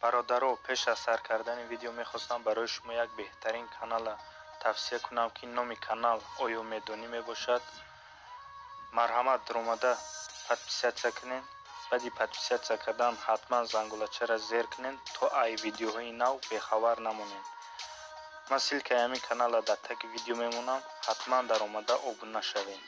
Бародаро, пеш аз сар кардани видео мехостам барои шумо як беҳтарин канала тавсия кунам, ки номи канал «Оё медонӣ» мебошад. Марҳамат, даромада подписаться кунед. Баъди подписаться кардан ҳатман зангулачаро зер кунед, то ай видеоҳои нав бехабар намонед. Ман ссылкаи ҳамин каналро дар таги видео мемонам, ҳатман даромада обуна шавед.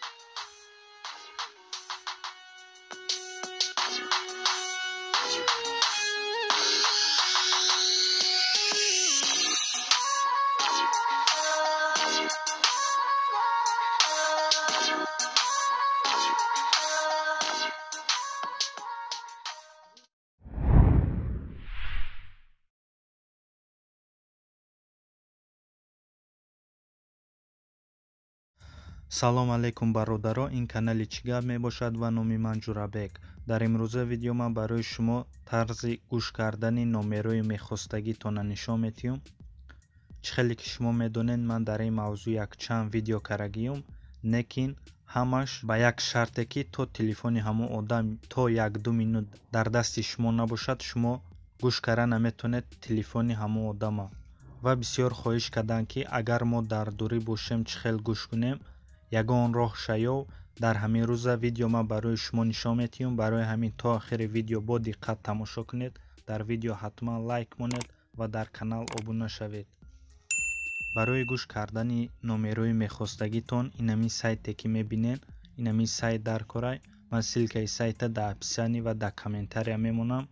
Салом алейкум, бародаро, ин канали «Чӣ гап» мебошад ва номи ман Ҷурабек. Дар имрӯза видео ман барои шумо тарзи гӯш кардани номерои мехостагитона нишон метиҳам. Чӣ хеле ки шумо медонед, ман дар ин мавзӯъ якчанд видео карагиюм, лекин ҳамаш ба як шарте, ки то телефони ҳамон одам то 1-ду минут дар дасти шумо набошад, шумо гӯш карда наметавонед телефони ҳамон одама. Ва бисёр хоҳиш карданд, ки агар мо дар дурӣ бошем, чӣ хел гӯш кунем. Ягон роҳ шаёв, дар ҳамин рӯза видео ман барои шумо нишон метиҳам. Барои ҳамин то охири видео бо диққат тамошо кунед. Дар видео ҳатман лайк монед ва дар канал обуна шавед. Барои гӯш кардани номерои мехостагитон инамин сайте ки мебинед, инамин сайт дар корай. Ман ссылкаи сайта дар описание ва дар комментария мемонам.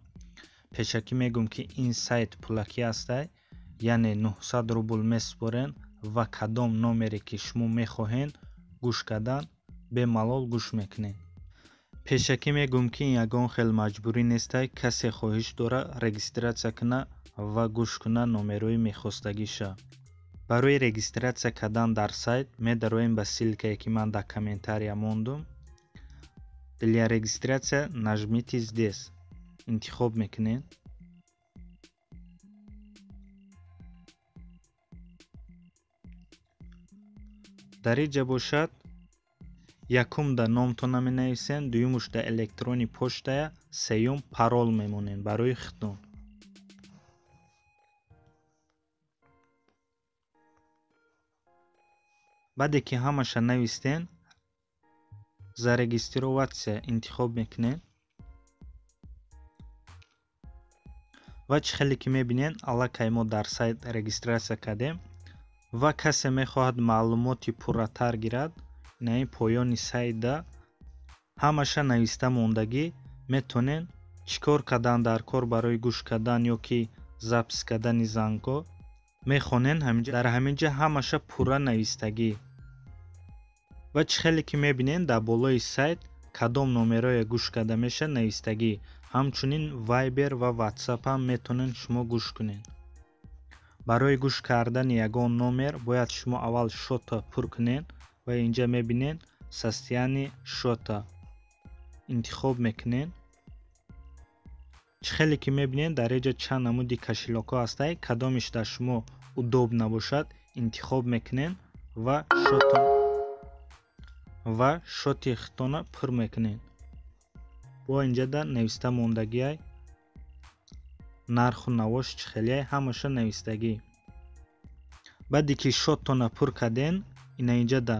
Пешакӣ мегӯм, ки ин сайт пулакӣ ҳастай, яъне 900 рубл месупорен ва кадом номере ки шумо мехоҳед гӯш кардан, бемалол гӯш мекунед. Пешакӣ мегӯм, ки ягон хел маҷбурӣ нестай. Касе хоҳиш дора, регистрация куна ва гӯш куна номерои мехостагиша. Барои регистрация кардан дар сайт медароем ба ссылкае, ки ман дар комментария мондум. «Для регистрация нажмите здесь» интихоб мекунед. Дар инҷа бошад, якум да номтона менависем, дуюмуш да электронный почтая, сеюм парол мемонем барои худтон. Баъде ки ҳамаша навистен, «Зарегистрироваться» интихоб мекунед ва чӣ хеле ки мебинед, аллакай мо дар сайт регистрация кардем. Ва касе мехоҳад маълумоти пурратар гирад, ин поёни сайтда ҳамаша нависта мондагӣ. Метавонед чӣ кор кардан дар кор барои гӯш кардан ё ки запись кардани зангҳо, мехонен. Дар ҳамин ҷа ҳамаша пурра навистагӣ. Ва чӣ хеле ки мебинед, дар болои сайт кадом номерое гӯш карда мешавад, навистагӣ. Ҳамчунин Вайбер ва Ватсап ҳам метавонед шумо гӯш кунед. Барои гӯш кардани ягон номер бояд шумо аввал счёта пур кунед ва инҷа мебинед, «Состояние счёта» интихоб мекунед. Чӣ хеле ки мебинед, дар инҷа чанд намуди кошелёкҳо ҳастанд. Кадомиш дар шумо удоб набошад, интихоб мекунед ва счёти худтона пур мекунед. Бо инҷада нависта мондагиай, нарху навош чӣ хелеай, ҳамаша навистагӣ. Баъде ки счёттона пур карден, ина инҷада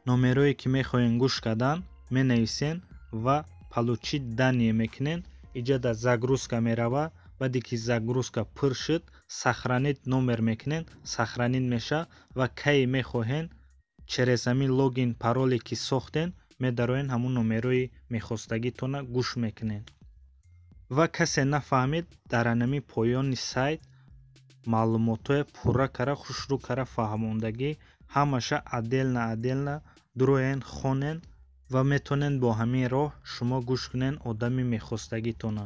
номерое ки мехоҳем гӯш кардан менависен ва «Получить данные» мекунед. Иҷада загрузка мерава. Баъде ки загрузка пур шуд, «Сохранить номер» мекунед, сохранить мешавад ва кае мехоҳен, через ҳамин логин, пароле ки сохтен, медароен, ҳамун номерои мехостагитона гӯш мекунед. Ва касе нафаҳмид, дар анами поёни сайт маълумотҳое пурра кара, хушрӯ кара фаҳмондагӣ. Ҳамаша отдельно отдельно дуроен, хонен ва метавонед бо ҳамин роҳ шумо гӯш кунед одами мехостагитона.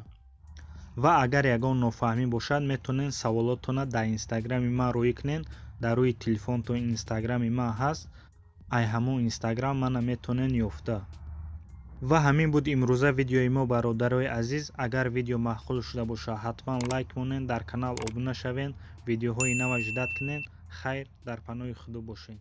Ва агар ягон нофаҳмӣ бошад, метавонед саволотона дар инстаграми ман рӯӣ кунед. Дар рӯи телефонтон инстаграми ман ҳаст, ай ҳамон инстаграм мана метавонед ёфта. Ва ҳамин буд имрӯза видеои мо, бародарои азиз. Агар видео маъқул шуда бошад, ҳатман лайк монед, дар канал обуна шавед, видеоҳои нава ждать кунед. Хайр, дар паноҳи худо бошед.